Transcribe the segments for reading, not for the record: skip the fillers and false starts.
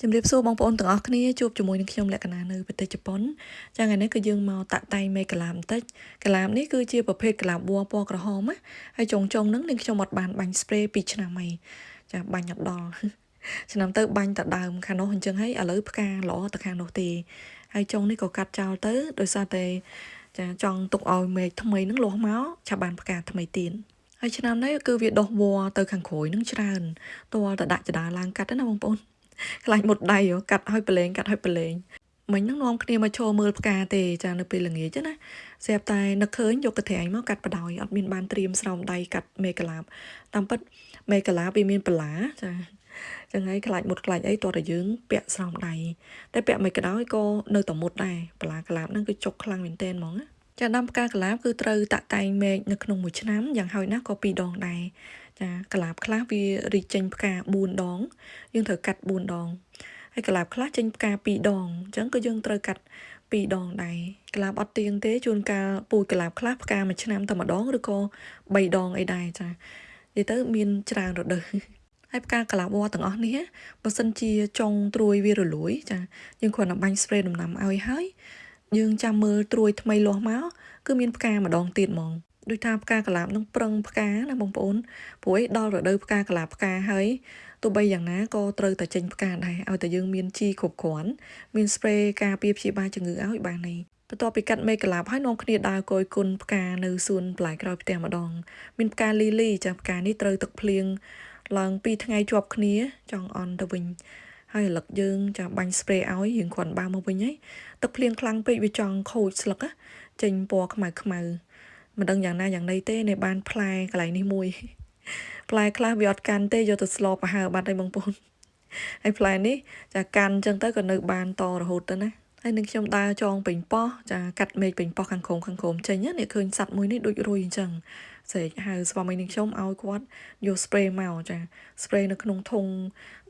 ជំរាបសួរបងប្អូនទាំងអស់គ្នាជួបជាមួយនឹងខ្ញុំលក្ខណានៅប្រទេសជប៉ុនចាថ្ងៃនេះគឺយើងមកតាក់តែងមេកលាបបន្តិចកលាបនេះគឺជាប្រភេទកលាបវល្លិពណ៌ក្រហមណាហើយចុងចុងហ្នឹងនាងខ្ញុំអត់បានបាញ់ spray 2ឆ្នាំហើយចាបាញ់អត់ដល់ឆ្នាំទៅបាញ់តែដើមខាងនោះអញ្ចឹងហើយឥឡូវផ្កាល្អតែខាងនោះទេហើយចុងនេះក៏កាត់ចោលទៅដោយសារតែចាចង់ទុកឲ្យមេឃថ្មីហ្នឹងលាស់មកឆាប់បានផ្កាថ្មីទៀតហើយឆ្នាំនេះគឺវាដុះវល្លិទៅខាងក្រោយនឹងច្រើនទាល់តែដាក់ចដាឡើងកាត់ណាបងប្អូនខ្លាចមុតដៃកាត់ឲ្យប្រឡែងកាត់ឲ្យប្រឡែងមិញហ្នឹងនាំគ្នាមកឈរមើលផ្កាទេចានៅពេលល្ងាចណាស្រាប់តែនឹកឃើញយកកន្ត្រៃមកកាត់បដោយអត់មានបានត្រៀមស្រោមដៃកាត់មេកលាបតាមពិតមេកលាបវាមានបន្លាចាចឹងហើយខ្លាចមុតខ្លាចអីតោះតែយើងពាក់ស្រោមដៃតែពាក់មិនក៏ដោយក៏នៅតែមុតដែរបន្លាកលាបហ្នឹងគឺចុកខ្លាំងមែនទែនហ្មងណាចាដាំផ្កាកលាបគឺត្រូវតាក់តែងមែកនៅក្នុងមួយឆ្នាំយ៉ាងហោចណាស់ក៏2ដងដែរចាកលាបខ្លះវារីកចេញផ្កា4ដងយើងត្រូវកាត់4ដងហើយកលាបខ្លះចេញផ្កា2ដងអញ្ចឹងក៏យើងត្រូវកាត់2ដងដែរកលាបអត់ទៀងទេជួនកាលពូជកលាបខ្លះផ្កាមួយឆ្នាំតែម្ដងឬក៏3ដងអីដែរចានិយាយទៅមានច្រើនរដូវហើយផ្កាកលាបវល្លិទាំងអស់នេះបើសិនជាចុងត្រួយវារលួយចាយើងគ្រាន់តែបាញ់ spray ដំណាំឲ្យហើយយើងចាំមើលត្រួយថ្មីលាស់មកគឺមានផ្កាម្ដងទៀតហ្មងដូចថាផ្កាកលាបនឹងប្រឹងផ្កាណាបងប្អូនព្រោះឯដល់រដូវផ្កាកលាបផ្កាហើយទោះបីយ៉ាងណាក៏ត្រូវតែចេញផ្កាដែរឲ្យតែយើងមានជីគ្រប់គ្រាន់មាន spray ការពារព្យាបាលជំងឺឲ្យបាននេះបន្ទាប់ពីកាត់មេកលាបហើយនាំគ្នាដើរកយគុណផ្កានៅសួនបន្លែក្រោយផ្ទះម្ដងមានផ្កាលីលីចាផ្កានេះត្រូវទឹកភ្លៀងឡើង2ថ្ងៃជាប់គ្នាចង់អន់ទៅវិញហើយរលឹកយើងចាបាញ់ spray ឲ្យយើងគ្រាន់បើមកវិញហើយទឹកភ្លៀងខ្លាំងពេកវាចង់ខូចស្លឹកចេញពណ៌ខ្មៅខ្មៅមិនដឹងយ៉ាងណាយ៉ាងណីទេនៅបានផ្លែកន្លែងនេះមួយផ្លែខ្លះវាអត់កាន់ទេយកទៅស្លប្រហើបាត់ហើយបងប្អូនហើយផ្លែនេះចាកាន់អញ្ចឹងទៅក៏នៅបានតរហូតទៅណាហើយនឹងខ្ញុំដើរចងពេញប៉ោះចាកាត់មេឃពេញប៉ោះខាងក្រោមខាងក្រោមចេញនេះឃើញសត្វមួយនេះដូចរុយអញ្ចឹងស្រែកហៅស្វាមីនឹងខ្ញុំឲ្យគាត់យក spray មកចា spray នៅក្នុងធុង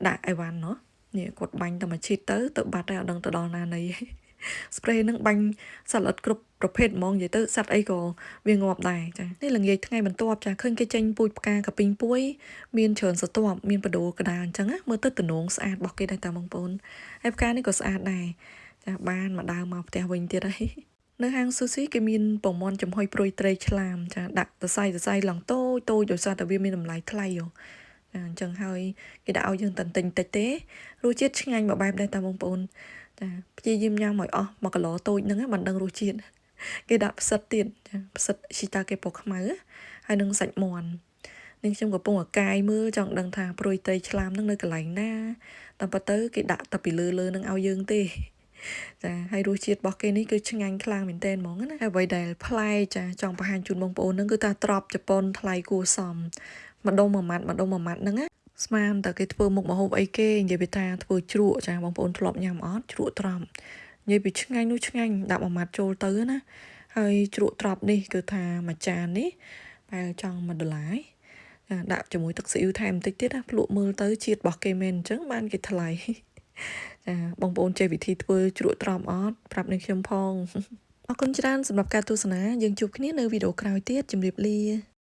ដាក់អីវ៉ាន់ណោះនេះគាត់បាញ់តែមួយឈីតទៅទៅបាត់ហើយអត់ដឹងទៅដល់ណាណី spray នឹងបាញ់សត្វល្អិតគ្រប់ប្រភេទហ្មងនិយាយទៅសត្វអីក៏វាងាប់ដែរចានេះល្ងាចថ្ងៃបន្ទាប់ចាឃើញគេចេញពូជផ្កាកពីងពួយមានច្រើនស្រទាប់មានបដូលកដាលអញ្ចឹងណាមើលទៅទំនងស្អាតរបស់គេដែរតាបងប្អូនហើយផ្កានេះក៏ស្អាតដែរចាបានមកដើរមកផ្ទះវិញទៀតហើយនៅហាងស៊ូស៊ីគេមានប្រមាន់ចំហុយព្រួយត្រីឆ្លាមចាដាក់សរសៃសរសៃឡើងតូចតូចដោយសារតែវាមានតម្លៃថ្លៃហ៎ចាអញ្ចឹងហើយគេដាក់ឲ្យយើងតន្ទិញតិចទេរសជាតិឆ្ងាញ់មួយបែបដែរតាបងប្អូនចាព្យាយាមញ៉ាំឲ្យអស់1គីឡូតូចហ្នឹងមិនដឹងរសជាតិគេដាក់ផ្សិតទៀតចាផ្សិតស៊ីតាគេពណ៌ខ្មៅហើយនឹងសាច់មាន់នឹងខ្ញុំកំពុងអាកាយមើលចង់ដឹងថាព្រួយត្រីឆ្លាមនឹងនៅកន្លែងណាតាមពិតទៅគេដាក់តែពីលើលើនឹងឲ្យយើងទេចាហើយរសជាតិរបស់គេនេះគឺឆ្ងាញ់ខ្លាំងមែនទែនហ្មងណាហើយអ្វីដែលប្លែកចាចង់បង្ហាញជូនបងប្អូនហ្នឹងគឺថាត្រប់ជប៉ុនថ្លៃគួរសមម្ដុំមួយម៉ាត់ម្ដុំមួយម៉ាត់ហ្នឹងណាស្មានតែគេធ្វើមុខម្ហូបអីគេនិយាយពីថាធ្វើជ្រក់ចាបងប្អូនធ្លាប់ញ៉ាំអត់ជ្រក់ត្រប់និយាយពីឆ្ងាញ់នោះឆ្ងាញ់ដាក់មួយម៉ាត់ចូលទៅណាហើយជ្រក់ត្រប់នេះគឺថាមួយចាននេះប្រហែលចង់1ដុល្លារចាដាក់ជាមួយទឹកស៊ីអ៊ីវថែមបន្តិចទៀតណាភ្លក់មើលទៅជាតិរបស់គេមែនអញ្ចឹងបានគេថ្លៃចាបងប្អូនចេះវិធីធ្វើជ្រក់ត្រប់អត់ប្រាប់នឹងខ្ញុំផងអរគុណច្រើនសម្រាប់ការទស្សនាយើងជួបគ្នានៅវីដេអូក្រោយទៀតជម្រាបលា។